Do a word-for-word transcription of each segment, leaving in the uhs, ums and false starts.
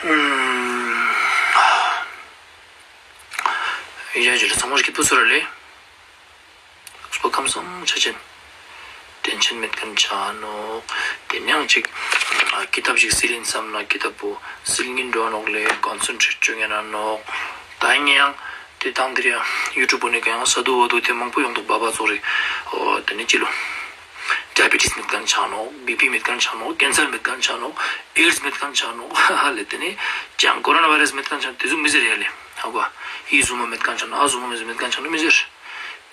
ཡ་ཇུ་ལེ། ཚང་མ་སྐྱིད་པོ་ཚོར་ར་ལེ། སྤོ་ཁམས་སངས་ཆ་ཅན། ཏེན་ཤན་མེད་ཁན་ཆ་ནོག། ཏེ་ནེ་ཡང་ཅིག་ཀི་ཏབ་ཞིག་སིལ་ཡིན་སམ་ན་ཀི་ཏབ་པོ་སིལ་ཉིན་འགྲོ་ནོག་ལེ། ཀོན་སེན་ཊྲེཊ་ཅོ་ཉན་ན་ནོག། ད་ཡིན་ཡང་ཏེ་དང་དེ་རིང་ཡུ་ཊུབ་པོ་ནེ་ཀ་ཡང་ས་དུ་བ་དུ་ཏེ་མང་པོ་ཡོང་འདུག་པ་པ་ཚོགས་རེ། འོ་ཏེ་ནེ་ཅི་ལོ། ཌའི་བེ་ཊིས་མེད་ཁན་ཆ་ནོག། བི་པི་མེད་ཁན་ཆ་ནོག། ཀེན་སར་མེད་ཁན་ཆ་ནོག། ཨེཌས་མེད་ཁན་ཆ་ནོག། ཧ་ལེ། ཏེ་ནེ་ཅང་ཀོ་རོ་ན་བྷ་རས་མེད་ཁན་ཆ་ནོག། ཏེ་ཟུག་མི་ཟེར་ཡ་ལེ། ཧ་གོ། ཨི་ཟུག་མ་མེད་ཁན་ཆ་ནོག། ཨ་ཟུག་མ་མེད་ཁན་ཆ་ནོག་མི་ཟེར།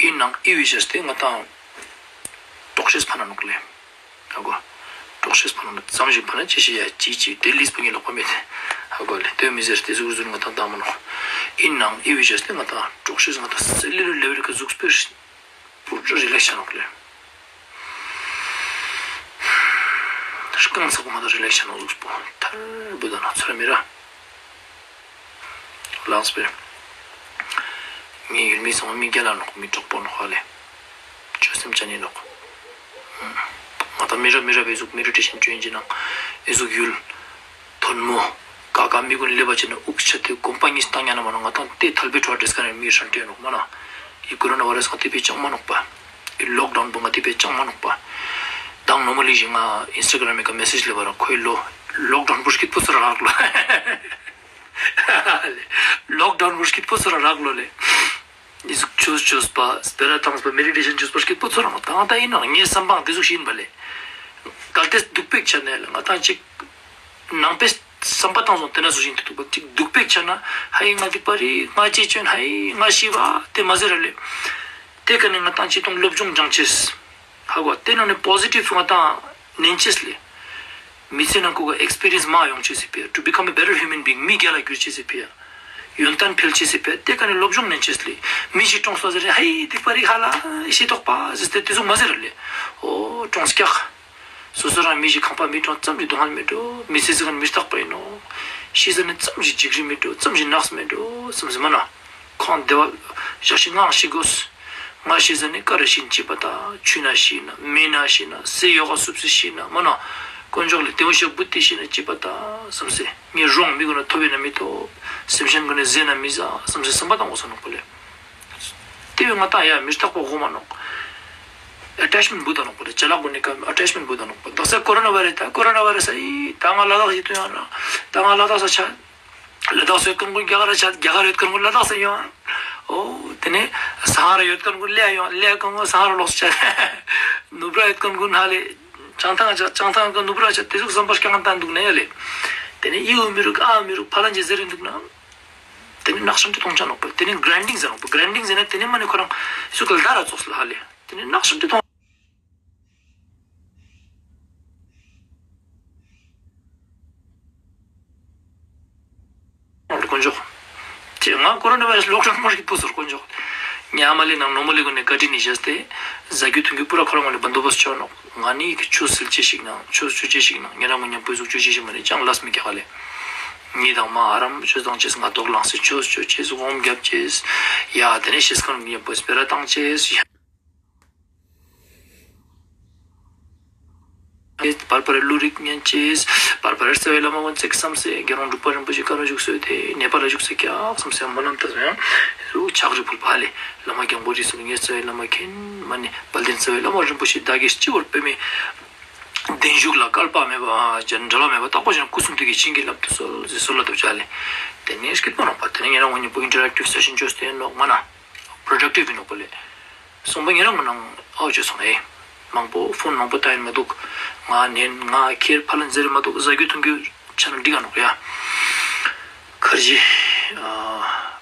ཨིན་ནའང་ཨི་བི་ཅས་ཏེ་ང་ཏང་དྲོག་ཤེས་ཕན་ན་ནོག་ལེ། ཧ་གོ། དྲོག་ཤེས་ཕན་ན་ནོག། ཙམ་ཞིག་ཕན་ན་ཅི་ཞིག་ཡ་ཅི་ཅི་ཏེ་ལིས་པོ་ཉིད་ལོག་པ་མེད། ཧ་གོ་ལེ། ཏེ་མི་ཟེར་ཏེ་ཟུག་ཟུག་ང་ཏང་ཏང་མ་ནོག། ཨིན་ནའང་ཨི་བི་ཅས་ཏེ་ང་ཏང་དྲོག་ཤེས་ང་ཏང་སེ་ལུ་ལར་ལེ་ཝེལ་ཀ་ཟུགས་པོ་རི་ལེགས་ཆ་ནོག་ལེ། རྐང་ཚ་པོ་མ་ཏོག་རི་ལེགས་ཆ་ནོག་ཟུགས་པོ་ཐར་བུད་ད་ནོག་ཚོར་མི་ར། ལགས་པས། མི་ཡུལ་མི་ཚང་མ་མི་རྒྱལ་ལ་ནོག། མི་གྲོགས་པོ་ནོག་ཧ་ལེ། ཆོས་སེམས་ཅན་ནི་ནོག། ང་ཏང་མི་རབས་མི་རབས་ཨི་ཟུག་མེ་ཌི་ཊེ་ཤན་ཅོ་ཡིན་ཅི་ནང་ཨི་ཟུག་ཡུལ་དོན་མོ་ཀ་ཀ་མི་གུན་ལེབ་བ་ཅིག་ན་དབུགས་ཆད་དེ་གོམ་པ་གཉིས་བཏང་ཉན་ན་མ་ནོག། ང་ཏང་ཏེ་ཐལ་པའི་བྲོ་བ་འདྲེས་ཀ་ནེ་མི་རང་སྤྲད་ནོག་མ་ན། ཨི་ཀོ་རོ་ན་བྷ་རས་ང་ཏི་པེ་ཅང་མ་ནོག་པ། ཨི་ལོག་ཌའུན་པོ་ང་ཏི་པེ་ཅང་མ་ནོག་པ། དང་ནོར་མལ་ལི་ཞིག་ང་ཨིན་སི་ཊ་གྲམ་མི་ཀ་མེ་སེཇ་ལེབ་བ་ར་ཁོའི་ལོ་ལོག་ཌའུན་པོ་སྐྱིད་པོ་ཚོར་རག་ལོ། ལོག་ཌའུན་པོ་སྐྱིད་པོ་ཚོར་རག་ལོ་ལེ། ཨི་ཟུག་ཆོས་ཅོས་པ་སྤེ་ར་ཏངས་པ་མེ་ཌི་ཊེ་ཤན་ཅོས་པ་སྐྱིད་པོ་ཚོར་རག་ལོ། ད་ང་ཏང་ཨིན་ནོག་ངའི་བསམ་པའང་ཏེ་ཟུག་ཞིག་ཨིན་པ་ལེ། གལ་ཏེ་སྡུག་པའི་ཆ་ནེ་ལེ་ང་ཏང་ཅིག་ནང་པའི་བསམ་པ་ཏང་སོང་ཏེ་ན་ཟུག་ཞིག་ཏུ་འདུག་པ་ཅིག་སྡུག་པའི་ཆ་ན་ཧའི་ང་སྡིག་པ་རེད། ང་ཅི་ཅོན་ཧའི་ང་ཤི་བ་ཏེ་མ་ཟེར་ར་ལེ། ཏེ་ཀ་ནེ་ང་ཏང་ཅི་ཏོང་སློབ་སྦྱོང་སྦྱང་ཅེས། ཧ་གོ། ཏེ་ནང་ནེ་པོ་ཟི་ཊིབ་ང་ཏང་ནན་ཅེས་ལེ། མི་ཚེ་ནང་ཁོ་ག་ཨེགས་པི་རི་ཡེནས་མ་ཡོང་ཅེས་སི་ཕིའ། To become a better human being མི་རྒྱལ་ལ་གྱུར་ཅེས་སི་ཕིའ། ཡོན་ཏན་འཕེལ་ཅེས་སི་ཕིའ། ཏེ་ཀ་ནེ་སློབ་སྦྱོང་ནན་ཅེས་ལེ། མི་ཞིག་གྲོངས་སོང་ཟེར་ཧའི་སྡིག་པ་རེད་ཧ་ལ་ཤི་ཐོག་པ་ཟེར་ཏེ་ཏེ་ཟུག་མ་ཟེར་ར་ལེ། འོ་གྲོངས་ཀྱག། སོ་སོ་རང་མི་ཞིག་ཁང་པ་མི་གྲོངས་ཙམ་གྱི་སྡུག་བསྔལ་མི་འགྲོ། མི་ཚེ་ཟེར་ཁན་མི་རྟག་པ་ཨིན་ནོག། ཤི་ཟ་ནེ་ཙམ་ཞིག་འཇིགས་རི་མི་འགྲོ། ཙམ་ཞིག་ནགས་མི་འགྲོ་བསམ་སེ་མ་ན། ཁོང་བདེ་བ་ཞག་ཤིག་ངའང་ཤི་གོས། ང་ཤི་ཟ་ནེ་ཀ་རེ་ཤི་ན་ཅི་པ་ད། ཆུ་ན་ཤི་ན་མེ་ན་ཤི་ན་ཟེ་ཡོག་ག་སུབ་སེ་ཤི་ན་མ་ན། དཀོན་མཆོག་ལེ་ཏེ་བོ་ཤ་བུད་དེ་ཤི་ན་ཅི་པ་ད་བསམ་སེ། ངའི་རོང་མི་གུན་ན་ཐོབ་ཨིན་ན་མི་ཐོབ། སེམས་ཅན་གུན་ནི་ཟེ་ན་མི་ཟ་བསམ་སེ་བསམ་པ་ཏང་གོས་ས་ནོག་པ་ལེ། ཏེ་བས་ང་ཏང་ཡ་མི་རྟག་པ་གོ་མ་ནོག། ཨ་ཊེཆ་མེནཊ་བུད་ད་ནོག་པ་ལེ། ཅ་ལག་གུན་ནི་ཀ་ཨ་ཊེཆ་མེནཊ་བུད་ད་ནོག་པ། དག་ས་ཀོ་རོ་ན་བྷ་རས་ད་ཀོ་རོ་ན་བྷ་རས་ཨི་ད་ང་ལ་དྭགས་ཡིན་དུ་ཡང་ན་ད་ང་ལ་དྭགས་ས་ཆ། ལ་དྭགས་སུ་ཡོད་ཁན་གུན་རྒྱ་གར་ཆ། རྒྱ་གར་ཡོད་ཁན་གུན་ལ་དྭགས་སུ་ཡོང་། འོ་ཏེ་ནེ་ས་ཧ་ར་ཡོད་ཁན་གུན་ལེ་ཡོང་། ལེ་ཁན་གུན་ས་ཧ་ར་ལོགས་སུ་ཆ། ནུབ་ར་ཡོད་ཁན་གུན་ཧ་ལེ་བྱང་ཐང་ཆ། བྱང་ཐང་ཡོད་ཁན་ནུབ་ར་ཆ། ཏེ་ཟུག་བསམ་པ་སྐྱང་ང་ཏང་འདུག་ན་ཡ་ལེ། ཏེ་ནེ་ཨི་འོ་མི་རུག་ཨ་མི་རུག་ཕ་ལན་ཅི་ཟེར་རིན་འདུག་ན། ཏེ་ནེ་ནག་ཤམ་ཏེ་ཐོང་ཆ་ནོག་པ། ཏེ་ནེ་གྲན་ཌིང་ཟེར་ནོག་པ། གྲན་ཌིང་ཟེར་ན་ཏེ་ནེ་མ་ནེ་ཁོ་རང་ཟུག་ག་ལ་དྭགས་ར་ཙོགས་ལ་ཧ་ལེ། ཏེ་ནེ་ནག་ཤམ་ཏེ་ཐོང་། དཀོན་མཆོག། ཅེ་ང་ཀོ་རོ་ན་བྷ་རས་ལོག་ཌའུན་མ་ཞིག་ཕུད་སོང་དཀོན་མཆོག། ཉ་མ་ལེ་ནང་ནོར་མ་ལེ་གུན་ནི་བཀའ་དྲིན་ནི་བཞེས་ཏེ་ཟ་རྒྱུ་འཐུང་རྒྱུ་པུ་ར་ཁོ་རང་གུན་ནི་བན་དོ་བོས་ཅོ་ནོག། ང་ནི་ཆོས་སིལ་ཅེས་ཤིག་ནང་ཆོས་ཅོ་ཅེས་ཤིག་ནང་ཉེ་རང་གུན་ཉམ་པོ་ཟུག་ཅོ་ཅེས་ཤིག་མ་ནེ་ཅང་ལས་མི་རྒྱག་ལེ། ཉི་དང་མ་ཨ་རམ་ཆོས་ཏང་ཅེས། ང་ཏོག་ལངས་སེ་ཆོས་ཅོ་ཅེས། འོམ་རྒྱབ་ཅེས། ཡ་ཏེ་ནེ་ཤེས་ཁན་གུན་ཉམ་པོ་སྤེ་ར་ཏང་ཅེས། པར་པར་ལུ་རིག་ཉན་ཅེས། པར་པར་རྩ་བའི་བླ་མ་གུན་ཚིག་བསམ་སེ་རྒྱལ་དབང་འབྲུག་པ་རིན་པོ་ཆེ་ག་རུ་བཞུགས་སོ་ཏེ་ནེ་པ་ལ་བཞུགས་སེ་ཀྱག་བསམ་སེ་སྨོན་ལམ་བཏབ་སོང་ཡང་ལུ་ཕྱག་རིས་ཕུལ་བ་ལེ། བླ་མ་རྒྱལ་པོ་རིགས་གསུམ་ངའི་རྩ་བའི་བླ་མ་མཁྱེན། མ་ནེ་དཔལ་ལྡན་རྩ་བའི་བླ་མ་རིན་པོ་ཆེ་བདག་གི་སྤྱི་བོར་པདྨའི་གདན་བཞུགས་ལ། བསྐལ་པ་མེད་པ་འབྲལ་བ་མེད་པ་དྭགས་པོ་གཞན་སྐུ་གསུང་ཐུགས་ཀྱི་བྱིན་གྱིས་བརླབ་ཏུ་གསོལ་ཟེར་གསོལ་བ་བཏབ་བྱ་ལེ། ཏེ་ནེ་སྐྱིད་པོ་ནོག་པ། ཏེ་ནེ་ཉེ་རང་གུན་ཉམ་པོ་ཨིན་ཊར་ཨེག་ཊིབ་སེ་ཤན་ཅོས་ཏེ་ནོག་མ་ན། པྲོ་ཌག་ཊིབ་ཨིན་ནོག་པ་ལེ། སོང་པ་ཉེ་རང་གུན་ནང་ཨའོ་ཅོས་སོང་ཨེ། མང་པོ་ཕོན་མང་པོ་ཏང་ཨིན་མ་དུག། ང་ནན་ང་ཁྱེར་ཕ་ལན་ཟེར་མ་དུག། ཟ་རྒྱུ་འཐུང་རྒྱུ་ཆ་ན་འགྲིག་ག་ནོག་ཡ། ཁར་ཇི་ཨ་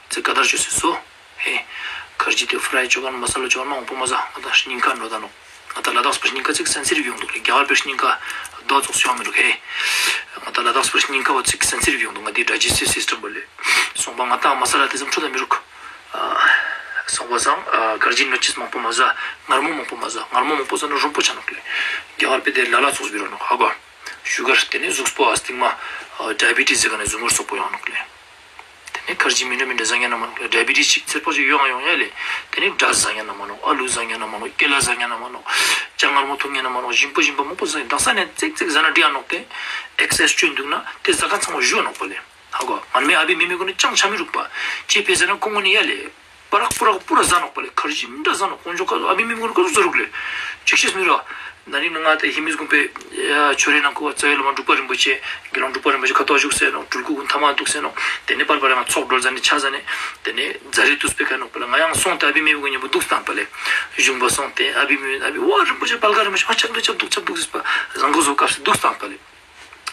ཙི་ཀ་དར་ཅོས་སེ་སོ། ཧེ། ཁར་ཇི་ཏེ་ཕྲའི་ཅོ་ཁན་མ་ས་ལ་ཅོ་ཁན་མང་པོ་མ་ཟ། ང་ཏང་སྙིང་ཁ་འགྲོ་ད་ནོག། ང་ཏང་ལ་དྭགས་པའི་སྙིང་ཁ་ཅིག་སེན་སི་ཊིབ་ཡོང་དུག་ལེ། རྒྱ་གར་པའི་སྙིང་ཁ་རྡོ་ཙོགས་སུ་ཡོང་མི་དུག་ཧེ། ང་ཏང་ལ་དྭགས་པའི་སྙིང་ཁ་བོ་ཅིག་སེན་སི་ཊིབ་ཡོང་དུག། ང་ཏི་ཌའི་ཇེས་ཊིབ་སི་སི་ཊམ་བོ་ལེ། སོང་པ་ང་ཏང་མ་ས་ལ་ཏེ་ཙམ་ཅོ་ད་མི་རུག། ཨ་སོང་པ་སང་ཨ་ཁར་ཇི་ནོ་ཅིས་མང་པོ་མ་ཟ། མངར་མོ་མང་པོ་མ་ཟ། མངར་མོ་མང་པོ་ཟ་ན་རུམ་པོ་ཆ་ནོག་ལེ། རྒྱ་གར་པའི་ཏེ་ལ་ལ་ཙོགས་བི་རོ་ནོག་ཧ་གོ། ཤུ་གར་ཏེ་ནེ་གཟུགས་པོ་ཨ་སྟིང་མ་ཨ་ཌའི་བེ་ཊིས་ཟེར་ཁན་ནི་ཟུག་མོ་སོག་པོ་ཡོང་ནོག་ལེ། ཏེ་ནེ་ཁར་ཇི་མི་འདྲ་མི་འདྲ་ཟ་ཉན་ན་མ་ནོག་ལེ། ཌའི་བེ་ཊིས་ཅིག་ཚེར་པོ་ཅིག་ཡོང་ཡོང་ཡ་ལེ། ཏེ་ནེ་འབྲས་ཟ་ཉན་ན་མ་ནོག། ཨ་ལུ་ཟ་ཉན་ན་མ་ནོག། ཀེ་ལ་ཟ་ཉན་ན་མ་ནོག། ཅ་མངར་མོ་འཐུང་ཉན་ན་མ་ནོག། ཞིམ་པོ་ཞིམ་པོ་མང་པོ་ཟ་ཉན། དག་ས་ནེ་ཙིག་ཙིག་ཟ་ན་འགྲིག་ཡ་ནོག། ཏེ་ཨེག་སེ་སི་ཅོ་ཨིན་དུག་ན་ཏེ་ཟ་ཁན་ཚང་མ་ཞུ་ཡ་ནོག་པ་ལེ། གོ། མར་མེ་ཨ་བི་མེ་མེ་གུན་ནི་ཅང་ཆ་མི་རུག་པ། ཅི་ཕི་ཟེར་ན་ཁོང་གུན་ནི་ཡ་ལེ། པ་རག་པུ་རག་པུ་ར་ཟ་ནོག་པ་ལེ། ཁར་ཇི་མི་འདྲ་ཟ་ནོག། དཀོན་མཆོག་ག་ཨ་བི་མེ་མེ་གུན་ནི་ཀ་ཟུག་ཟ་རུག་ལེ། ཅིག་ཤེས་མི་རུག། ན་རིང་ན་ང་ཏེ་ཧེ་མིས་གུན་པེ་ཡ་ཆོ་རེ་ནང་ཁུ་བ་རྩ་བའི་བླ་མ་འབྲུག་པ་རིན་པོ་ཆེ། དགེ་སློང་འབྲུག་པ་རིན་པོ་ཆེ་ཁ་ཐོག་བཞུགས་སེ་ནོག། སྤྲུལ་སྐུ་གུན་ཐ་མ་འདུག་སེ་ནོག། ཏེ་ནེ་པར་པར་ཡང་ཚོགས་གྲོལ་ཟ་ནེ་ཆ་ཟ་ནེ། ཏེ་ནེ་ཛ་རེ་ཏུས་པེ་ཁ་ནོག་པ་ལེ། ང་ཡང་སོང་སྟེ་ཨ་བི་མེ་མེ་གུན་ཉམ་པོ་འདུག་སྟངས་པ་ལེ། གཞུང་པ་སོང་སྟེ་ཨ་བི་མེ་མེ་ཨ་བི་བ་རིན་པོ་ཆེ་པལ་ཀ་རིན་པོ་ཆེ་ཨ་ཆབ་འདུག་ཆབ་འདུག་ཆབ་འདུག་ཟེར་པ་བཟང་པོ་བཟོ་སྐབས་སུ་འདུག་སྟངས་པ་ལེ།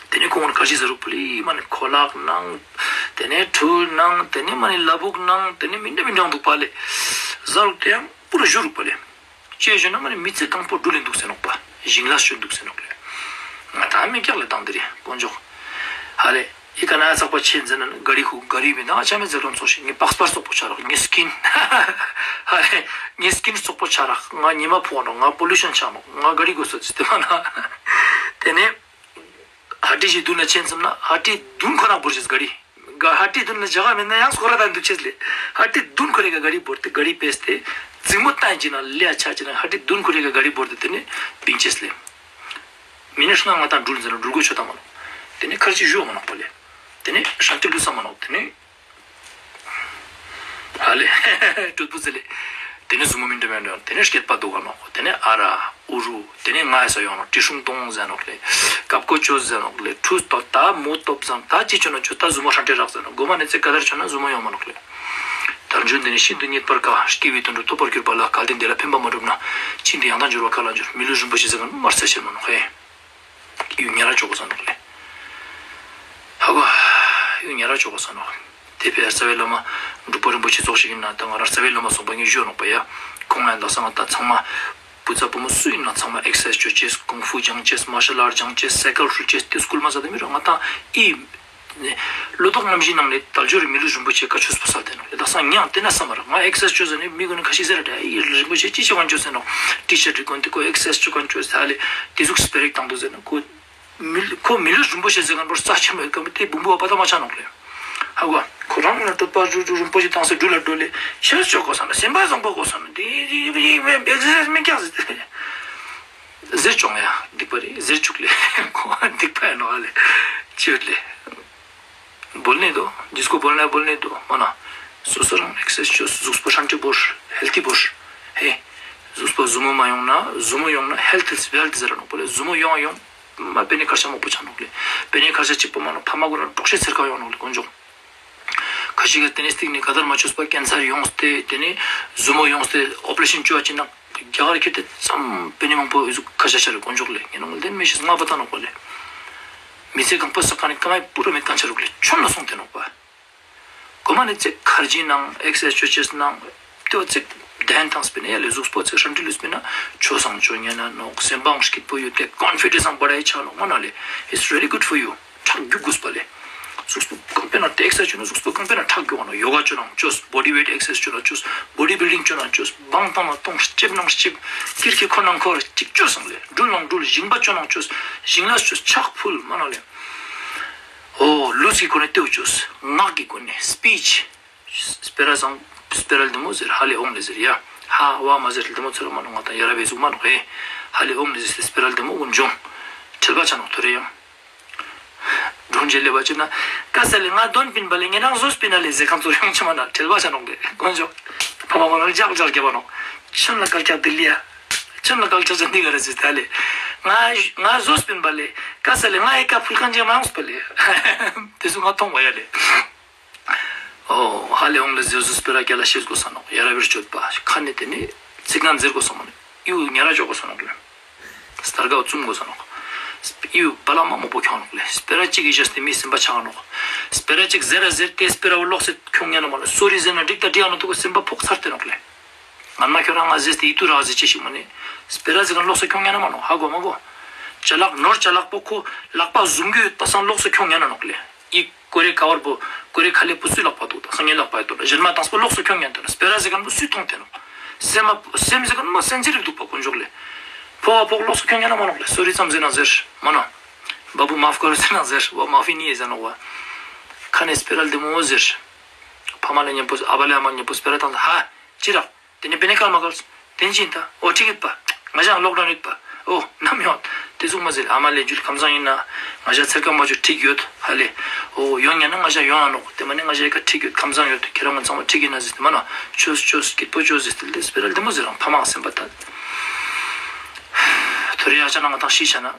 ཏེ་ནེ་ཁོང་གུན་ཁར་ཇི་ཟ་རུག་པ་ལེ། མ་ནེ་ཁོ་ལག་ནང་། ཏེ་ནེ་ཁྲུ་ནང་། ཏེ་ནེ་མ་ནེ་ལ་ཕུག་ནང་། ཏེ་ནེ་མི་འདྲ་མི་འདྲ་འདུག་པ་ལེ། ཟ་རུག་ཏེ་ཡང་པུ་ར་ཞུ་རུག་པ་ལེ། ཅི་ཞུ་ན་མ་ནེ་མི་ཚེ་གང་པོ་འགྲུལ་ལེ་འདུག་སེ་ནོག་པ། ཞིང་ལས་ཅོ་འདུག་སེ་ནོག་ལེ། ང་ཏང་མི་སྐྱག་ལེ་དང་དེ་རེ་དཀོན་མཆོག། ཧ་ལེ། ཨི་ཀ་ན་ཚག་པ་ཆེན་ཟེར་ན་ག་རི་ཁུ་ག་རི་མི་དང་ཆ་མེད་ཟེར་རོ་ཚོགས་ཤིག། ངའི་པགས་པར་སོག་པོ་ཆ་རག། ངའི་སྐིན། ཧ་ལེ། ངའི་སྐིན་སོག་པོ་ཆ་རག། ང་ཉི་མ་ཕོག་ནོག། ང་པོ་ལུ་ཤན་ཆ་ནོག། ང་ག་རི་གོས་སོ་ཅི་ཏེ་མ་ན། ཏེ་ནེ། ཧ་ཏི་ཞིག་དུན་ལ་ཆེན་ཙམ་ན་ཧ་ཏི་དུན་ཁོ་རང་བོར་ཅེས་ག་རི། ག་ཧ་ཏི་དུན་ལ་ཇ་ག་མེད་ན་ཡང་སྐོར་ར་དང་འདུག་ཅེས་ལེ། ཧ་ཏི་དུན་ཁོ་རེ་ག་ག་རི་བོར་ཏེ་ག་རི་པེས་ཏེ། ཙིང་མོ་ཏང་ཅི་ན་ལེ་ཨ་ཆ་ཅི་ན་ཧ་ཏི་དུན་ཁོ་རེ་ག་ག་རི་བོར་ཏེ་ཏེ་ནེ་བིང་ཅེས་ལེ། མི་ནི་ཤི་ན་ང་ཏང་འགྲུལ་ཟེར་ན་འགྲུལ་གོ་ཆོད་ད་མ་ནོག། ཏེ་ནེ་ཁར་ཅི་ཞུ་མ་ནོག་པ་ལེ། ཏེ་ནེ་ཤན་ཏི་ལུས་ས་མ་ནོག། ཏེ་ནེ། ཧ་ལེ། ཀྲུད་པུ་ཟེར་ལེ། ཏེ་ནེ་ཟུ་མོ་མི་འདྲ་མི་འདྲ། ཏེ་ནེ་སྐྱེད་པ་འདུག་ག་ནོག། ཏེ་ནེ་ཨ་ར་ཨུ་རུ། ཏེ་ནེ་ང་ཡ་ས་ཡོང་ནོག། ཏི་ཧྲུང་ཏོང་ཟེར་ནོག་ལེ། ཀབ་ཀོ་ཅོ་ཟེར་ནོག་ལེ། ཁྲུས་ཏོ་ད་མོ་ཏོབ་ཟང་ད་ཅི་ཅོ་ན་ཅོ་ད་ཟུ་མོ་ཧྲན་ཏེ་རག་ཟེར་ནོག། གོ་མ་ནེ་ཚེ་ག་དར་ཅོ་ན་ཟུ་མོ་ཡོང་མ་ནོག་ལེ། དལ་འབྱོར་འདི་ནི་ཤིན་ཏུ་རྙེད་པར་དཀའ། སྐྱེ་བོའི་དོན་དུ་ཐོབ་པར་གྱུར་པ་ལ། གལ་ཏེ་འདི་ལ་ཕན་པ་མ་བསྒྲུབས་ན། ཕྱིས་འདི་ཡང་དག་འགྱུར་བ་ག་ལ་འགྱུར། མི་ལུས་རིན་པོ་ཆེ་ཟེར་ཁན་མར་ས་ཤེར་མ་ནོག་ཧེ། ཡུ་ཉེ་ར་ཅོ་གོས་ས་ནོག་ལེ། ཧ་གོ། ཡུ་ཉེ་ར་ཅོ་གོས་ས་ནོག། ཏེ་ཕི་ཡ་རྩ་བའི་བླ་མ་འབྲུག་པ་རིན་པོ་ཆེ་ཚོགས་ཤིག་ཨིན་ན་ད་ང་རང་རྩ་བའི་བླ་མ་སོང་པ་ངས་ཞུ་ནོག་པ་ཡ། ཁོང་ང་ད་སང་ང་ད་ཚང་མ་བུ་ཚ་བུ་མོ་སུ་ཨིན་ན་ཚང་མ་ཨེག་སར་སའིཛ་ཅོ་ཅེས། ཀུང་ཧྥུ་སྦྱང་ཅེས། མར་ཤལ་ཨརཊ་སྦྱང་ཅེས། སའི་ཀལ་ཧྲུལ་ཅེས། ཏེ་སྐུལ་མ་ཟ་ཏེ་མི་རུག། ང་ད་ཨི་ལོ་ཏོག་རྣམ་བཞི་ནང་ནེ་དལ་འབྱོར་རི་མི་ལུས་རིན་པོ་ཆེ་ཀ་ཆོས་པོ་སལ་ཏེ་ནོག། ད་སང་ཉང་ཏེ་ན་སམ་མ་རག། ང་ཨེག་སར་སའིཛ་ཅོ་ཟ་ནེ་མི་གུན་ནི་ཁ་ཤས་ཟེར་ར་ད་ཨི་རིན་པོ་ཆེ་ཅི་ཅོ་ཁན་ཅོས་ཟེར་ནོག། ཊི་ཤར་ཊི་གོན་ཏེ་ཁོ་ཨེག་སར་སའིཛ་ཅོ་ཁན་ཅོས་ཟེར་ལེ། ཏེ་ཟུག་སྤེ་ར་ཞིག་བཏང་འདུག་ཟེར་ན་ཁོ་མི་ཁོ་མི་ལུས་རིན་པོ་ཆེ་ཟེར་ཁན་པོ་རྩ་ཆེན་མོ་ཡོད་ཁན་པོ་ཏེ་བུམ་པ་བ་པ་ད་མ་ཆ་ནོག་ལེ། ཧ་གོ། ཁོ་རང་ལ་གྲོད་པ་རུ་རུ་རིན་པོ་ཆེ་བཏང་སེ་འགྲུལ་ལ་འགྲོ་ལེ། ཤེས་ཅོ་གོས་ས་ན་སེམས་པ་བཟང་པོ་གོས་ས་ན་ཏེ་ཨེག་སར་སའིཛ་མི་རྒྱག་ཟེར་ཏེ། ཟེར་ཅོང་ཡ། སྡིག་པ་རེད། ཟེར་ཅུག་ལེ། ཁོ་སྡིག་པ་ཡིན་ནོག་ལེ། ཅི་ཡོད་ལེ། བོལ་ནེ་དུག། ཌིས་ཀོ་བོལ་ན་བོལ་ནེ་དུག། མ་ན། སོ་སོ་རང་ཨེག་སར་སའིཛ་ཅོས། གཟུགས་པོ་ཧྲན་ཏི་བོར། ཧེལ་ཐི་བོར། ཧེ། གཟུགས་པོ་ཟུར་མོ་མ་ཡོང་ན་ཟུར་མོ་ཡོང་ན་ཧེལ་ཐི་ཨིཛ་ཝེལ་ཐི་ཟེར་ར་ནོག་པོ་ལེ། ཟུར་མོ་ཡོང་ཡོང་། མ་པེ་ནེ་ཁར་ཆ་མང་པོ་ཆ་ནོག་ལེ། པེ་ནེ་ཁར་ཆ་ཅིག་པོ་མ་ན་ཕ་མ་གུན་ལ་དཀྲོག་ཤེས་ཚེར་ཁ་ཡོང་ནོག་ལེ་དཀོན་མཆོག། ཁ་ཤས་ཀྱིས་ཏེ་ནེ་སྟིང་ནེ་ག་དར་མ་ཅོས་པ་ཀེན་སར་ཡོངས་ཏེ་ཏེ་ནེ་ཟུར་མོ་ཡོངས་ཏེ་ཨོ་པ་རེ་ཤན་ཅོ་བ་ཅིག་ནང་རྒྱ་གར་ཁྱེར་ཏེ་ཙམ་པེ་ནེ་མང་པོ་ཨི་ཟུག་ཁ་ཤས་ཆ་རེ་དཀོན་མཆོག་ལེ། ངས་ནོ་ལྡན་མེ་ཤེས་ང་པ་ད་ནོག་པ་ལེ། མི་ཚེ་གང་པོ་ས་ཀ་ནེ་ཀ་མའི་པུ་ར་མེད་ཁན་ཆ་རུག་ལེ། ཆོན་ན་སོང་སྟེ་ནོག་པ། གོ་མ་ནེ་ཚེ་ཁར་ཇི་ནང་ཨེག་སར་སའིཛ་ཅོ་ཅེས་ནང་ཏེ་བ་ཚེ་དན་ཐང་སྤེ་ནེ་ཡ་ལེ་གཟུགས་པོ་ཚེ་ཧྲན་ཏི་ལུས་སྤེ་ན་ཆོས་སང་ཅོ་ཉན་ན་ནོག། སེམས་པའང་སྐྱིད་པོ་ཡོད་དེ་ཀོན་ཕི་ཌེནས་སང་བ་ཌའི་ཆ་ནོག་མ་ན་ལེ། It's really good for you. ཁྲག་རྒྱུག་གུས་པ་ལེ། གཟུགས་པོ་རྐང་པའི་ནང་ཏེ་ཨེག་སར་སའིཛ་ཅོ་ན་གཟུགས་པོ་རྐང་པའི་ནང་ཁྲག་རྒྱུག་ག་ནོག། ཡོ་ག་ཅོ་ནང་ཅོས། བོ་ཌི་ཝེཊ་ཨེག་སར་སའིཛ་ཅོ་ན་ཅོས། བོ་ཌི་བིལ་ཌིང་ཅོ་ན་ཅོས། བང་བཏང་ན་བཏང་། ལྕེབ་ནང་ལྕེབ། ཀིར་ཀི་ཁོ་ནང་ཁོ་ཅིག་ཅོས་སང་ལེ། འགྲུལ་ནང་འགྲུལ། ཞིང་པ་ཅོ་ནང་ཅོས། ཞིང་ལས་ཅོས། ཕྱག་ཕུལ་མ་ན་ལེ། འོ་ལུས་ཀྱི་ཁོ་ནེ་ཏེའུ་ཅོས། ངག་གི་ཁོ་ནེ་སྤིཆ། སྤེ་ར་བཟང་། སྤེ་ར་ལྡེ་མོ་ཟེར། ཧ་ལེ་འོང་ལེ་ཟེར་ཡ། ཧ་བ་མ་ཟེར་ལྡེ་མོ་ཚོར་མ་ནོག། ང་ད་ཡ་ར་བའི་གཟུགས་མ་ནོག་ཧེ། ཧ་ལེ་འོང་ལེ་ཟེར་ཏེ་སྤེ་ར་ལྡེ་མོ་གུན་ཇོང་། ཁྲེལ་བ་ཆ་ནོག་ཐོ་རེ་ཡང་། སྒྲུང་བརྗོད་ལེ་བ་ཅོ་ན། ཀ་ས་ལེ་ང་དོན་པིན་པ་ལེ། ངེ་རང་ཟོས་པིན་ན་ལེ་ཟེར་ཁན་ཚོར་ཡང་ཆ་མ་ན་ཁྲེལ་བ་ཆ་ནོག་ལེ་དཀོན་མཆོག། ཕ་མ་མ་ན་ལྗག་ལྗག་རྒྱབ་པ་ནོག། ཆོན་ལ་ཀལ་ཀྱག་དི་ལི་ཡ། ཆོན་ལ་ཀལ་ཀྱག་ཅན་དི་ག་ར་ཟེར་ཏེ་ལེ། ང་ང་ཟོས་པིན་པ་ལེ། ཀ་ས་ལེ་ང་ཨེ་ཀ་ཕུལ་ཁན་ཅན་མ་ཡོངས་པ་ལེ། ཏེ་ཚོ་ང་ཐོང་བ་ཡ་ལེ། འོ་ཧ་ལེ་འོང་ལེ་ཟེར་ཟུ་སྤེ་ར་རྒྱལ་ལ་ཤེས་གོས་ས་ནོག། ཡ་ར་བིར་ཅོད་པ་ཁ་ནེ་ཏེ་ནེ་ཚིག་ངན་ཟེར་གོས་ས་མ་ནེ་ཡུ་ཉ་ར་ཅོ་གོས་ས་ནོག་ལེ། སྟར་གའོ་བཙུམ་གོས་ས་ནོག། ཡུ་བ་ལ་མ་མོ་པོ་ཁྱོང་ནོག་ལེ། སྤེ་ར་ཅིག་གི་ཞེས་ཏེ་མི་སེམས་པ་ཆག་ནོག། སྤེ་ར་ཅིག་ཟེར་ར་ཟེར་ཏེ་སྤེ་ར་བོ་ལོག་སེ་ཁྱོང་ཉན་ན་མ་ནེ་སོ་རི་ཟེར་ན་འགྲིག་ད་འགྲིག་ཡ་ནོག་ཏུ་གོ་སེམས་པ་ཕོག་ཚར་ཏེ་ནོག་ལེ། ངན་མ་ཁྱོད་རང་ང་ཟེར་ཏེ་ཡིད་དུ་རག་ཟེར་ཅེས་ཤིག་མ་ནེ། སྤེ་ར་ཟེར་ཁན་ལོག་སེ་ཁྱོང་ཉན་ན་མ་ནོག། ཧ་གོ་མ་གོ། ཅ་ལག་ནོར་ཅ་ལག་པོ་ཁོ་ལག་པ་ཟུམ་གྱི་ཡོད་པ་སང་ལོག་སེ་ཁྱོང་ཉན་ན་ནོག་ལེ། ཡི་ཀོ་རེ་ཀ་བར་པོ་ཀོ་རེ་ཁ་ལེ་པོ་སུའི་ལག་པ་དུག་ད་སང་ངེ་ལག་པ་ཡོད་དོ་ལ་ཞན་མ་ཏང་སྤོ་ལོག་སེ་ཁྱོང་ཉན་དོ་ན་སྤེ་ར་ཟེར་ཁན་པོ་སུའི་ཐོང་ཏེ་ནོག། སེམས་མ་སེམས་ཟེར་ཁན་མ་སེམས་ཅི་རིག་དུག་པ་དཀོན་མཆོག་ལེ། ཕོ་བ་ཕོག་ལོག་སེ་ཁྱོང་ཉན་ན་མ་ནོག་ལེ། སོ་རི་ཙམ་ཟེར་ན་ཟེར་མ་ན། བ་བུ་མ་ཕ་ཀ་རུ་ཟེར་ན་ཟེར་བ་མ་ཕི་ནི་ཡེ་ཟེར་ནོག་བ། ཁ་ནེ་སྤེ་ར་ལྡེ་མོ་ཟེར། ཕ་མ་ལ་ཉམ་པོ་ཨ་བ་ལ་ཨ་མ་ཉམ་པོ་སྤེ་ར་ཏང་ཧ་ཅི་རག། ཏེ་ནེ་པེ་ནེ་ཀལ་མ་ཀལ། ཏེན་ཅིན་ད། འོ་ཁྲིག་ཡོད་པ། ང་ཞང་ལོག་ཌའུན་ཡོད་པ། འོ་ནམ་ཡོད། ཏེ་ཟུག་མ་ཟེར། ཨ་མ་ལེ་ཇུ་ལེ་ཁམས་བཟང་ཨིན་ན། ང་ཞ་ཚེར་ཀ་མ་ཇུ་ཁྲིག་ཡོད་ཧ་ལེ། འོ་ཡོང་ཉན་ན་ང་ཞ་ཡོང་ང་ནོག། ཏེ་མ་ནེ་ང་ཞ་ཡི་ཀ་ཁྲིག་ཡོད། ཁམས་བཟང་ཡོད། ཁྱེ་རང་ཚང་མ་ཁྲིག་ཨིན་ན་ཟེར་ཏེ་མ་ན། ཆོས་ཆོས་སྐྱིད་པོ་ཆོས་ཟེར་ཏེ་ལེ་སྤེ་ར་ལྡེ་མོ་ཟེར་རང་ཕ་མ་སེམས་པ་ད། ཐོ་རེ་ཡ་ཆ་ན་ང་ཏང་ཤི་ཆ་ན།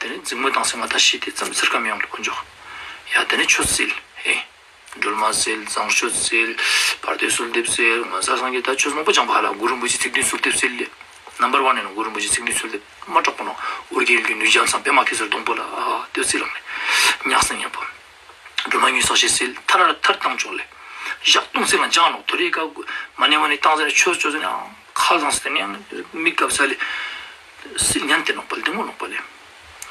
ཏེ་ནེ་འཛིང་མོ་བཏང་སེ་ང་ཏང་ཤི་ཏེ་ཙམ་ཚེར་ཀ་མི་ཡོང་ལེ་དཀོན་མཆོག། ཡ་ཏེ་ནེ་ཆོས་སིལ། ཧེ། སྒྲོལ་མ་སིལ། བཟང་སྤྱོད་སིལ། བར་དོའི་གསོལ་འདེབས་སིལ། ང་ས་སངས་རྒྱས་ད་ཆོས་མང་པོ་སྦྱངས་པ་ཧ་ལ། གུ་རུ་རིན་པོ་ཆེ་ཚིག་བདུན་གསོལ་འདེབས་སིལ་ལེ། ནམ་བར་ཝན་ཨིན་ནོག། གུ་རུ་རིན་པོ་ཆེ་ཚིག་བདུན་གསོལ་འདེབས་མ་དྲག་པོ་ནོག། ཨོ་རྒྱན་གྱི་ནུས་ཀྱང་ཚང་པད་མ་ཁེ་སར་སྡོང་པོ་ལ་ཨ་ཏེ་སིལ་ལང་ལེ། ཉག་སེ་ཉམ་པོ། སྒྲོལ་མ་ཉུང་སོགས་ཤིག་སིལ། ཐར་ཐར་བཏང་ཆོག་ལེ། ཞག་སྟོང་སིལ་ལ་སྦྱང་ནོག། ཐོ་རེ་ཀ་མ་ནེ་མ་ནེ་བཏང་ཟེར་ཆོས་ཆོས་ཟེར་ནའང་ཁ་བཟང་སྟེ་ནའང་མི་སྐབས་ས་ལེ། སིལ་ཉན་ཏེ་ནོག་པ་ལེ། ལྡེ་མོ་ནོག་པ་ལེ།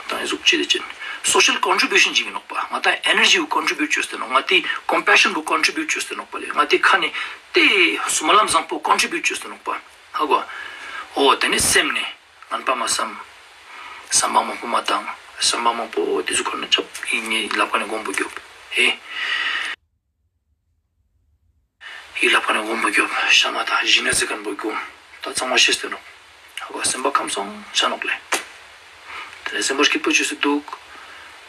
ད་ཨི་ཟུག་ཅི་ཏེ་ཅན། སོ་ཤལ་ཀོན་ཊི་བིའུ་ཤན་ཅིག་ཨིན་ནོག་པ། ང་ཏང་ཨེ་ནར་ཇི་བོ་ཀོན་ཊི་བིའུ་ཅོས་ཏེ་ནོག། ང་ཏི་ཀོམ་པེ་ཤན་བོ་ཀོན་ཊི་བིའུ་ཅོས་ཏེ་ནོག་པ་ལེ། ང་ཏི་ཁ་ནེ་ཏེ་སྨོན་ལམ་བཟང་པོ་ཀོན་ཊི་བིའུ་ཅོས་ཏེ་ནོག་པ། ཧ་གོ། འོ་ཏེ་ནེ་སེམས་ནེ་ངན་པ་མ་བསམ། བསམ་པ་མང་པོ་མ་བཏང་། བསམ་པ་མང་པོ་ཏེ་ཟུག་ཁོ་ན་ཆབ་ཨིན་ནི་ལབ་ཁ་ནེ་སྒོམ་པོ་རྒྱོབ། ཧེ། ཡིད་ལ་ཕ་ནེ་འོང་མི་རྒྱོབ། ཤ་མ་དང་ཞི་གནས་ཟེར་ཁན་བོ་རྒྱུ། ད་ཚང་མ་ཤེས་ཏེ་ནོག། ཧ་གོ། སེམས་པ་ཁམས་སོང་ཆ་ནོག་ལེ། ཏེ་ནེ་སེམས་པ་སྐྱིད་པོ་ཅོས་སེ་དུག།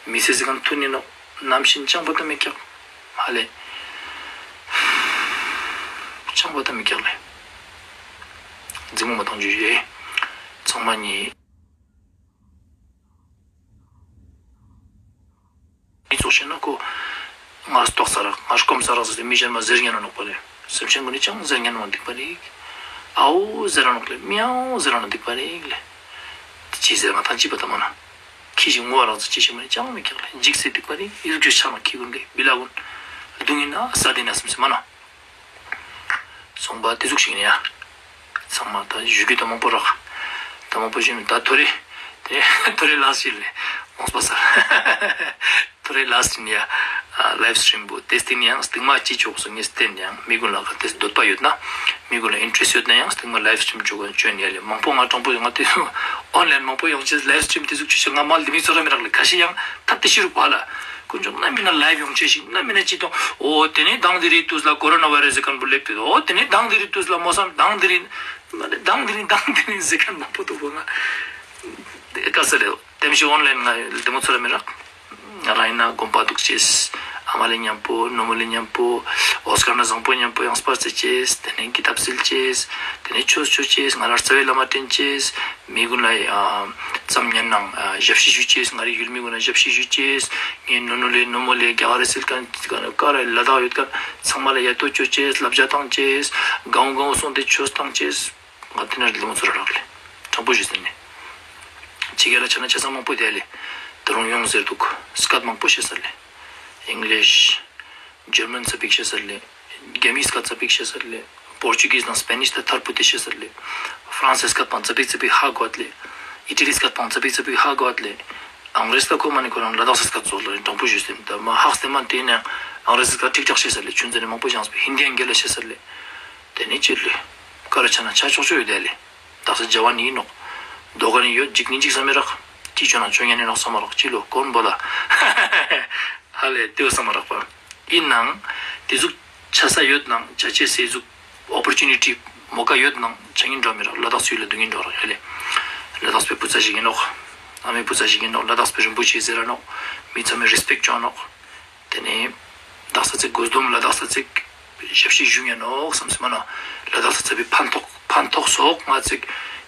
མི་ཚེ་ཟེར་ཁན་ཐུན་ཨིན་ནོག། ནམ་ཤི་ན་ཅང་པོ་ཏ་མི་སྐྱག། ཧ་ལེ། ཅང་པོ་ཏ་མི་སྐྱག་ལེ། འཛིང་མོ་མ་བཏང་ཅུག་ཡེ། ཚང་མ་ནི། མི་ཚོགས་ཤིག་ན་ཁོ་ང་ལྟོགས་ས་རག། ང་སྐོམ་ས་རག་ཟེར་ཏེ་མི་གཞན་མ་ཟེར་ཉན་ནོག་པ་ལེ། སེམས་ཅན་གུན་ནི་ཅང་ཟེར་ཉན་ནོག་སྡིག་པ་རིག། ཨའོ་ཟེར་ར་ནོག་ལེ། མིའོ་ཟེར་ར་ནོག་སྡིག་པ་རིག་ལེ། ཅི་ཟེར་ང་ཐང་ཅི་པ་ཏ་མ་ན། ཁྱི་ཞིག་ངུ་བ་རག་ཟེར་ཅི་ཞིག་མ་ནི་ཅང་མི་སྐྱག་ལེ། འཇིགས་སེ་སྡིག་པ་རིག། ཨི་རུ་ཆ་ནོག་ཁྱི་གུན་ལེ་བི་ལ་གུན། སྡུག་ཨིན་ན་ས་དེ་ན་སེམས་སེ་མ་ན། སོང་པ་ཏེ་ཟུག་ཤིག་ཨིན་ཡ། ཚང་མ་ད་ཞུ་རྒྱུ་ད་མང་པོ་རག། ད་མང་པོ་ཞུ་ནི་ད་ཐོ་རེ། ཐོ་རེ་ལཱསྚ་ཨིན་ལེ། མོངས་པ་ས། ཐོ་རེ་ལཱསྚ་ཨིན་ཡ། ལའིབ་སི་ཊྲིམ་བོ་ཏེ་སྟིང་ནེ་ཡང་སྟིང་མ་ཅི་ཆོག་སོང་ངས་སྟན་ཡང་མི་གུན་ལ་ག་ཏེ་འདོད་པ་ཡོད་ན། མི་གུན་ལ་ཨིན་ཊྲེསྚ་ཡོད་ན་ཡང་སྟིང་མ་ལའིབ་སི་ཊྲིམ་ཆོག་ག་ཅོན་ཡ་ལེ། མང་པོ་ང་དྲང་པོ་ང་ཏེ་ཨོན་ལའིན་མང་པོ་ཡོང་ཅེས་ལའིབ་སི་ཊྲིམ་ཏེ་ཟུག་ཆུ་ཆུ་ང་མ་ལ་ལྡེ་མིག་ཚོར་ར་མི་རག་ལེ། ཁ་ཤས་ཡང་ཐབས་ཏེ་ཤི་རུག་པ་ལ། དཀོན་མཆོག་ན་མིན་ན་ལའིབ་ཡོང་ཅེས་ཤིག་ན་མིན་ན་ཅི་དང་། འོ་ཏེ་ནེ་དང་དེ་རིང་དུས་ལ་ཀོ་རོ་ན་ཝའི་རས་ཟེར་ཁན་བོ་ལེབ་ཏེ་འདུག། འོ་ཏེ་ནེ་དང་དེ་རིང་དུས་ལ་མོ་སམ་དང་དེ་རིང་། མ་ནེ་དང་དེ་རིང་དང་དེ་རིང་ཟེར་ཁན་མང་པོ་འདུག་པ་ང་། ཀ་ས་ལེ་ལྟེམ་ཤི་ཨོན་ལའིན་ང་ལྡེ་མོ་ཚོར་ར་མི་རག། ང་རང་ཨིན་ན་དགོན་པ་དུག་ཅེས། ཨ་མ་ལེ་ཉམ་པོ་ནོ་མོ་ལེ་ཉམ་པོ། འོ་སྐར་ན་བཟང་པོ་ཉམ་པོ་ཡང་སྤར་ཙེ་ཅེས། ཏེ་ནེ་ཀི་ཏབ་སིལ་ཅེས། ཏེ་ནེ་ཆོས་ཆོས་ཅེས། ང་རང་རྩ་བའི་བླ་མ་དྲན་ཅེས། མི་གུན་ལ་ཡ་ཙམ་ཉན་ནང་ཞབས་ཕྱི་ཞུ་ཅེས། ང་རེ་ཡུལ་མི་གུན་ལ་ཞབས་ཕྱི་ཞུ་ཅེས། ངའི་ནོ་ནོ་ལེ་ནོ་མོ་ལེ་རྒྱ་གར་རེ་སིལ་ཁན་ཀ་རེ་ལ་དྭགས་ཡོད་ཁན་ཚང་མ་ལ་ཡ་ཏོ་ཅོ་ཅེས། ལབ་ཇ་བཏང་ཅེས། གང་གང་སོང་སྟེ་ཆོས་བཏང་ཅེས། ང་ཏེ་ན་ལྡེ་མོ་ཚོར་རག་ལེ། དྲང་པོ་ཞུས་ཟེར་ནེ། ཕྱི་རྒྱལ་ལ་ཆ་ན་ཆ་ཚང་མང་པོ་དེ་ལེ། ད་རུང་ཡོང་ཟེར་དུག། སྐད་མང་པོ་ཤེས་ས་ལེ། ཨིང་ལིཤ། ཇར་མན་ཙ་པིག་ཤེས་ས་ལེ། རྒྱ་མིའི་སྐད་ཙ་པིག་ཤེས་ས་ལེ། པོར་ཅུ་གིས་དང་སྤེ་ནིཤ་ད་ཐར་པུ་ཏེ་ཤེས་ས་ལེ། ཧྥ་རན་སི་སྐད་པང་ཙ་པིག་ཙ་པིག་ཧ་གོ་ལེ། ཨི་ཊ་ལི་སྐད་པང་ཙ་པིག་ཙ་པིག་ཧ་གོ་ལེ། ཨང་རེ་སི་ད་ཁོ་མ་ནེ་ཁོ་རང་ལ་དྭགས་སི་སྐད་ཙོགས་ལ་དྲང་པོ་ཞུས་ཟེར་ནེ་ད་མ་ཧག་སྟེ་མ་ཏེ་ནེ་ཨང་རེ་སི་སྐད་ཀྲིག་ཀྲག་ཤེས་ས་ལེ། ཆུན་ཙེ་ནེ་མང་པོ་སྦྱངས་པ་ཧིན་དི་ཨང་རྒྱལ་ལ་ཤེས་ས་ལེ། ཏེ་ནེ་ཅི་ལེ། ཀ་ར་ཆ་ན་ཆ་ཆོག་ཆོག་ཡོད་དེ་ལེ། དག་ས་ཇ་ཝན་ཨིན་ནོག། དོ་ག་ནི་ཡོད་འཇིགས་ནི་འཇིགས་ས་མི་རག། ཅི་ཆོ་ན་ཆོ་ཉན་ནི་ནོག་ས་མ་རག་ཅི་ལོ་གོན་བོ་ལ། ཧ་ལེ་ཏེའོ་ས་མ་རག་པ། ཨིན་ནང་ཏེ་ཟུག་ཆ་ས་ཡོད་ནང་ཆ་ཅེས་སི་ཟུག་ཨོ་པོར་ཅུ་ནི་ཊི་མོ་ཀ་ཡོད་ནང་ཆ་ཉིན་འགྲོ་མི་རག། ལ་དྭགས་སི་ཡུལ་ལ་སྡུག་ཉིན་འགྲོ་རག་ཧ་ལེ། ལ་དྭགས་པའི་བུ་ཚ་ཞིག་ཨིན་ནོག། ཨ་མའི་བུ་ཚ་ཞིག་ཨིན་ནོག། ལ་དྭགས་པའི་རིན་པོ་ཆེ་ཟེར་ར་ནོག། མི་ཚང་མས་རེས་པེཀྚ་ཅོ་ནོག། ཏེ་ནེ་དག་ས་ཚིག་གོས་དོམ་ལ་དག་ས་ཚིག་ཞབས་ཕྱི་ཞུ་ཉན་ནོག་སམ་སེ་མ་ན། ལ་དག་ས་ཚིག་པའི་ཕན་ཐོགས་ཕན་ཐོགས་སོགས་ང་ཚིག་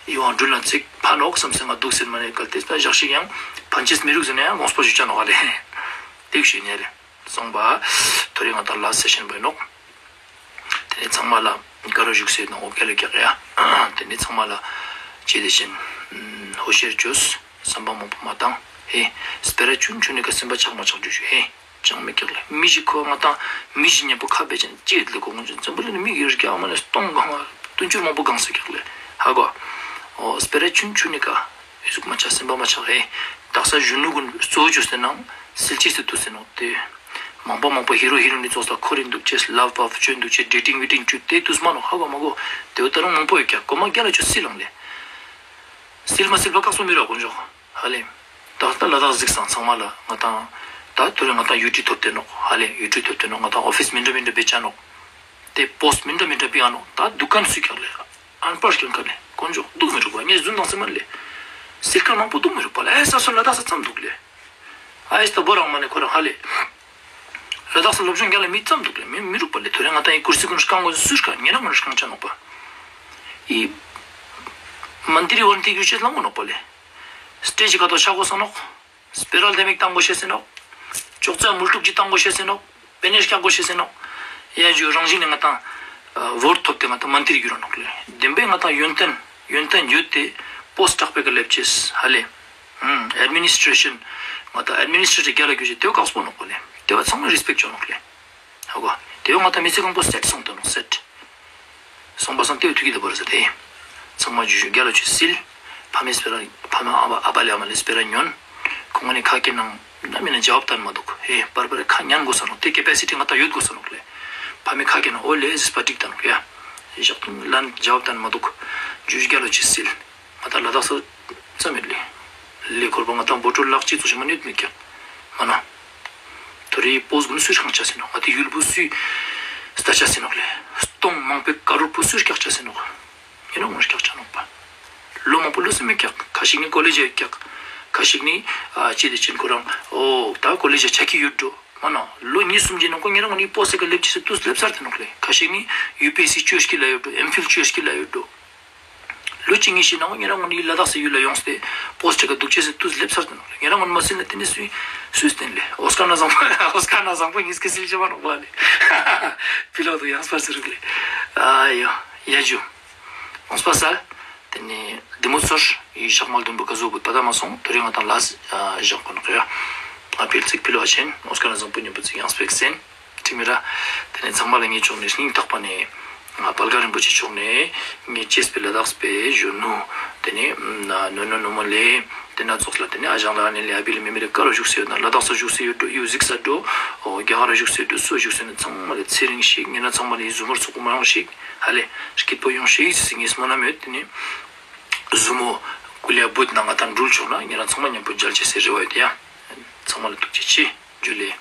ཡིད་དབང་འགྲུལ་ན་ཚིག་ཕན་ནོག་སམ་སེ་ང་དུག་སེ་མ་ནེ་གལ་ཏེ་ད་ཞག་ཞིག་ཡང་ཕན་ཅེས་མི་རུག་ཟེར་ན་ཡང་དགོངས་པ་ཞུ་ཅ་ནོག་ཨ་ལེ། ཏེ་ཞུ་ཉན་ལེ། སོང་པ། ཐོ་རེ་ང་ཏང་ལ་སེ་ཤན་པོ་ཨིན་ནོག། ཏེ་ནེ་ཚང་མ་ལ་དགའ་རུ་བཞུགས་སེ་ནོག་འོ་ཀེ་ལེ་ཀྱག་ཡ། ཏེ་ནེ་ཚང་མ་ལ་ཅི་དེ་བཞིན་ཧོ་ཤེར་ཅོས་སམ་པ་མང་པོ་མ་བཏང་། ཧེ་སྤེ་ར་ཆུན་ཆུན་ནི་ཀ་སེམས་པ་ཆག་མ་ཆག་ཅུ་ཞུ་ཧེ། ཅང་མི་ཀྱག་ལེ། མི་ཞིག་ཁོ་ང་ཏང་མི་ཞིག་ཉམ་པོ་ཁ་བེ་ཅན་ཅི་ཡོད་ལེ་གོ་ང་ཅུན་ཙམ་པོ་ལེ་ནི་མི་གི་རྒྱ་མ་ནེ་སྟོང་གང་བ་དུན་ཅུར་མང་པོ་གང་སེ་ཀྱག་ལེ། ཧ་གོ། འོ་སྤེ་ར་ཆུན་ཆུན་ནི་ཀ་ཨི་ཟུག་མ་ཆག་སེམས་པ་མ་ཆག་ཧེ། དག་ས་གཞོན་ནུ་གུན་གཙོ་བོ་ཅོས་ཏེ་ནང་སིལ་ཅེས་སེ་ཏུས་སེ་ནོག་ཏེ། མང་པོ་མང་པོ་ཧི་རོ་ཧི་རོ་ནི་ཙོགས་ལ་ཁོ་རེ་དུག་ཅེས་ལབ་བབ་ཅོ་དུག་ཅེས་ཌེ་ཊིང་ཝེ་ཊིང་ཅོ་ཏེ་ཏུས་མ་ནོག་ཧ་གོ་མ་གོ། ཏེ་བོ་ད་རུང་མང་པོ་ཡོད་ཀྱག་གོ་མ་རྒྱ་ལ་ཅོ་སིལ་ལང་ལེ། སིལ་མ་སིལ་བ་ཀག་སོ་མི་རོ་གོ་འཇོག་ཧ་ལེ། ད་ལྟ་ལ་དྭགས་གཟིགས་སང་ཚང་མ་ལ་ང་ཏང་། ད་དུ་རེ་ང་ཏང་ཡུ་ཊུབ་ཐོབ་ཏེ་ནོག་ཧ་ལེ། ཡུ་ཊུབ་ཐོབ་ཏེ་ནོག་ང་ཏང་ཨོ་ཕིས་མི་འདྲ་མི་འདྲ་བེ་ཆ་ནོག། ཏེ་པོསྚ་མི་འདྲ་མི་འདྲ་བེ་ཡ་ནོག། ད་དུ་ཀན་སུ་ཀྱག་ལེ། ཨན་པར་ཀྱང་ཀ་ནེ་དཀོན་མཆོག་དུག་མི་རུག་པ་ངས་རྫུན་དང་སེམས་མ་ལེ། སིལ་ཁན་མང་པོ་འདུག་མི་རུག་པ་ལེ། ཨེ་ས་སོ་ལ་དྭགས་སི་ཙམ་འདུག་ལེ། ཨེ་ས་ད་བོ་རང་མ་ནེ་ཁོ་རང་ཧ་ལེ། ལ་དྭགས་སི་སློབ་སྦྱོང་རྒྱལ་ལ་མི་ཙམ་འདུག་ལེ། མི་མི་རུག་པ་ལེ། ཐོ་རེ་ང་ཏང་ངི་ཀུར་སི་གུན་སྐང་གོ་སུས་སྐང་ཉེ་རང་ངོ་ནེ་སྐང་ཆ་ནོག་པ། ཨི་མན་ཏི་རི་ཝན་ཏི་གུ་ཅེས་ལ་མོ་ནོག་པ་ལེ། སྟེཇ་ཀ་ཏོ་ཆ་གོས་ས་ནོག། སྤེ་ར་ལྡེ་མིག་བཏང་གོས་ཤེས་སེ་ནོག། ཅོག་ཙེ་མུལ་ཀྲུག་ཅིག་བཏང་གོས་ཤེས་སེ་ནོག། པེ་ནེ་སྐྱག་གོས་ཤེས་སེ་ནོག། ཡ་ཇུ་རང་བཞིན་ནེ་ང་ཏང་ཨ་བོར་ཐོབ་སྟེ་ང་ཏང་མན་ཏི་རི་གྱུར་ར་ནོག་ལེ། བདེན་པའི་ང་ཏང་ཡོན་ཏན་ཡོན་ཏན་ཡོད་དེ་པོས་དྲག་པོའི་ཀ་ལེབ་ཅེས་ཧ་ལེ། ཨུམ་ཨེཌ་མི་ནི་སི་ཊྲེ་ཤན་ང་ཏང་ཨེཌ་མི་ནི་སི་ཊྲེ་ཊིབ་རྒྱལ་ལ་གྱུར་ཅེས་དེ་བོ་ཀགས་པོ་ནོག་པ་ལེ། དེ་བོ་ཚང་མ་རེས་པེཀྚ་ཅོ་ནོག་ལེ། ཧ་གོ། དེ་བོ་ང་ཏང་མི་ཚེ་གང་པོ་སེཊ་སོང་སྟེ་ནོག་སེཊ། སོང་པ་སང་དེ་བོ་ཐུག་གི་དེ་བོ་རེ་ཟེར་ཏེ། ཚང་མ་ཇུ་ཇུ་རྒྱལ་ལ་ཅོས་སིལ། ཕ་མའི་སྤེ་ར་ཕ་མ་ཨ་བ་ཨ་བ་ལེ་ཨ་མ་ལེ་སྤེ་ར་ཉོན། ཁོང་ངི་ཁ་སྐད་ནང་ན་མི་ན་ཇབ་བཏང་མ་འདུག། ཧེ་པར་པར་ཁ་ཉན་གོས་ས་ནོག། དེ་ཀེ་པེ་སི་ཊི་ང་ཏང་ཡོད་གོས་ས་ནོག་ལེ། ཕ་མའི་ཁ་སྐད་ནང་འོ་ལེ་ཟེར་པ་འགྲིག་ད་ནོག་ཡ། ཞག་ཏུ་ལན་ཇབ་བཏང་མ་འདུག། ཇུ་ཇུ་རྒྱལ་ལ་ཅོས་སིལ། ང་ཏང་ལ་དྭགས་སི་ཙམ་མེད་ལེ། ལེ་ཁོར་པ་ང་ཏང་བོ་ཊོ་ལག་ཅིག་ཙོགས་ཤིག་མ་ནུས་མེད་ཀྱག། མ་ན། ཐོ་རེ་པོས་གུན་སུས་སྐང་ཆ་སེ་ནོག། ང་ཏི་ཡུལ་པོ་སུས་སྟར་ཆ་སེ་ནོག་ལེ། སྟོང་མང་པོའི་ཀ་རོར་པོ་སུས་སྐྱག་ཆ་སེ་ནོག། ཉེ་རང་ངོ་ནེ་སྐྱག་ཆ་ནོག་པ། ལོ་མང་པོ་ལོས་སེ་མེད་ཀྱག། ཁ་ཤིག་ནི་ཀོ་ལེཇ་ཡོད་ཀྱག། ཁ་ཤིག་ནི་ཨ་ཅི་དེ་ཅན་ཁོ་རང་འོ་ད་ཀོ་ལེཇ་ཆ་གི་ཡོད་འགྲོ། མ་ན་ལོ་ཉིས་གསུམ་གྱི་ནང་ཁོ་ཉེ་རང་ངོ་ནེ་པོས་སི་ཀ་ལེབ་ཅེས་སི་ཏུས་ལེབ་ཚར་ཏེ་ནོག་ལེ། ཁ་ཤིག་ནི་ཡུ་པི་ཨེས་སི་ཅོས་ཀྱི་ལ་ཡོད་འགྲོ། ཨེམ་ཕིལ་ཅོས་ཀྱི་ལ་ཡོད་འགྲོ། ལོ་གཅིག་གཉིས་ཤིག་ནང་ཉེ་རང་ངོ་ནེ་ལ་དྭགས་སི་ཡུལ་ལ་ཡོངས་ཏེ་པོས་ཊི་ཀ་དུག་ཅེས་སི་ཏུས་ལེབ་ཚར་ཏེ་ནོག་ལེ། ཉེ་རང་ངོ་ནེ་མ་སིལ་ན་དེ་ནེ་སུས་སུས་སྟན་ལེ། ཨོ་སྐར་ན་བཟང་པོ་ཨོ་སྐར་ན་བཟང་པོ་ཉིས་ཀ་སིལ་ཅེས་མ་ནོག་པ་ལེ། ཕི་ལོག་ཏུ་ཡང་སྤར་ཟེར་རུག་ལེ། ཨ་ཡོ་ཡ་ཇུ། ཨོ་སྤར་ས། དེ་ནེ་དེ་མོ་ཚོར་ཡི་ཞག་མ་ལ་དུན་པོ་ཀ་ཟུག་པོ་ད་ད་མ་སོང་། ཐོ་རེ་ང་ཏང་ལ་ཞག་གོ་ནོག་ཡ། ཨ་ཕེལ་ཚིག་ཕི་ལོག་ཆེན་ཨོ་སྐར་ན་བཟང་པོ་ཉམ་པོ་ཚིག་ཡང་སྤེག་སེན། ཁྲིམས་ར། དེ་ནེ་ཚང་མ་ལ་ངའི་ཕྱོགས་ནེ་སྙིང་ཐག་པ་ནེ་ང་བལ་ག་རིན་པོ་ཆེ་ཕྱོགས་ནེ་ངའི་གཅེས་པའི་ལ་དྭགས་པའི་གཞོན་ནུ། དེ་ནེ་ནོ་ནོ་ནོ་མོ་ལེ། དེ་ན་ཙོགས་ལ་དེ་ནེ་ཨ་ཞང་ལ་ཨ་ནེ་ལེ་ཨ་བི་ལེ་མེ་མེ་ལེ་ག་རུ་བཞུགས་སེ་ཡོད་ན་ལ་དྭགས་སུ་བཞུགས་སེ་ཡོད་འགྲོ། ཡུ་གཟིགས་ས་འགྲོ། འོ་རྒྱ་གར་རུ་བཞུགས་སེ་འགྲོ། སུ་བཞུགས་སེ་ན་ཚང་མ་ལ་ཚེ་རིང་ཞིག། ཉེ་རང་ཚང་མ་ལ་ཡི་ཟུར་མོར་ཚོགས་པོ་མ་ཡོང་ཞིག། ཧ་ལེ་སྐྱིད་པོ་ཡོང་ཞིག་ཟེར་ངའི་སྨོན་ལམ་ཡོད། དེ་ནེ་ཟུར་མོ་ཀུ་ལེ་བུད་ན་ང་ཏང་འགྲུལ་ཆོག་ན་ཉེ་རང་ཚང་མ་མཉམ་པོ་མཇལ་ཅེས་སི་རེ་བ་ཡོད་ཡ། ཚང་མ་ལ་ཐུགས་རྗེ་ཆེ། ཇུ་ལེ།